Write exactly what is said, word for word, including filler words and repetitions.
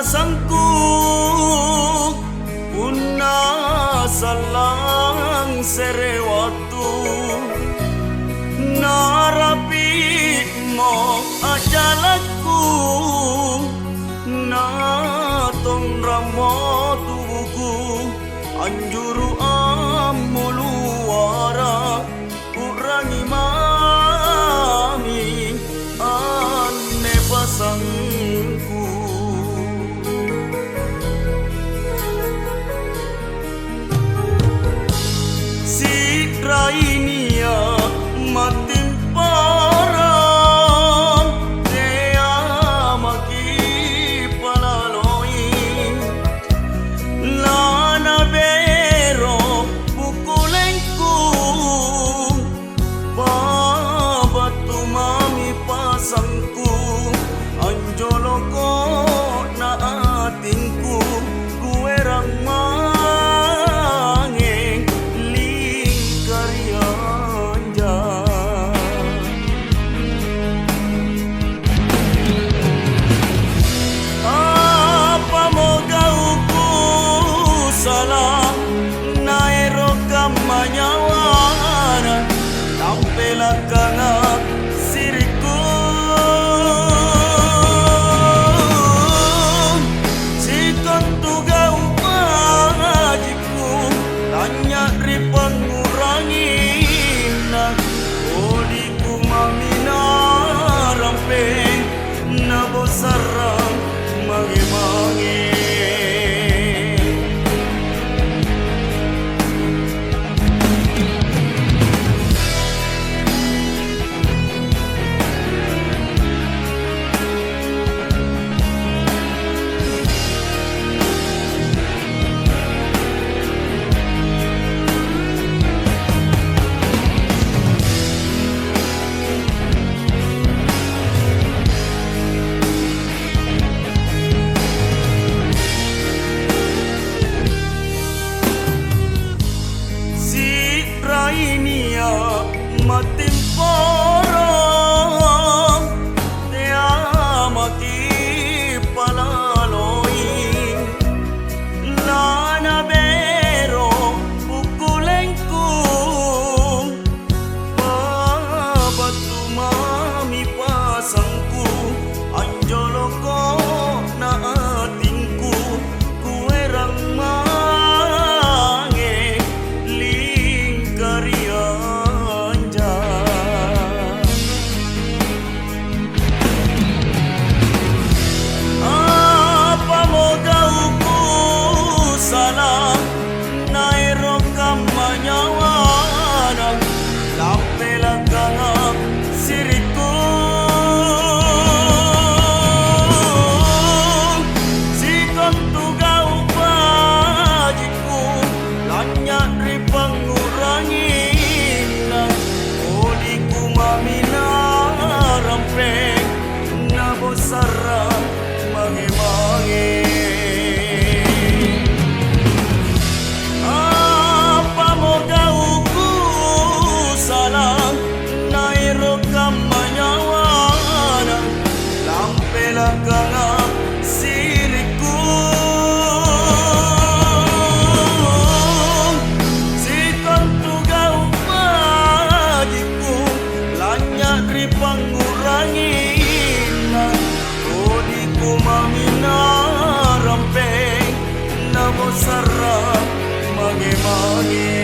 Sangku, punna sallang sere wattu, narapi'mo ajalakku, natonrammo tubuku, anjuru' ammuluara. U'rangi mami anne pasangku. Si'rai nia' mattimparang, tea maki' palaloi. Lanabero' pukulengku, pabattu mami pasangku, anjoloko' na atingku, kuerang mange lingkariang. Apamo gau'ku sala, naero' kammanyawana, tampelakanga' sirikku. Sikontu gau' baji' lanynya' ri pangnguranginna, kodiku mami narampeng, nabosarrang mange-mange. Si'rai nia' mattimporong, teamaki' palaloi, lanabero' pukulengku. Pabattu mami pasangku, anjoloko' na atingku, kuerang mange lingkarianja. Apamo gau'ku sala, naero' kammanyawana, lampelakanga' sirikku. Sikontu gau' baji'ku, lanynya' ri pangnguranginna, kodiku mami narampeng, nabosarrang mange-mange. Apamo gau'ku sala, naero' kammanyawana, lampelakanga' sirikku. Sikontu gau' baji'ku, lanynya' ri pangnguranginna, kodiku mami narampeng, nabosarrang mange-mange.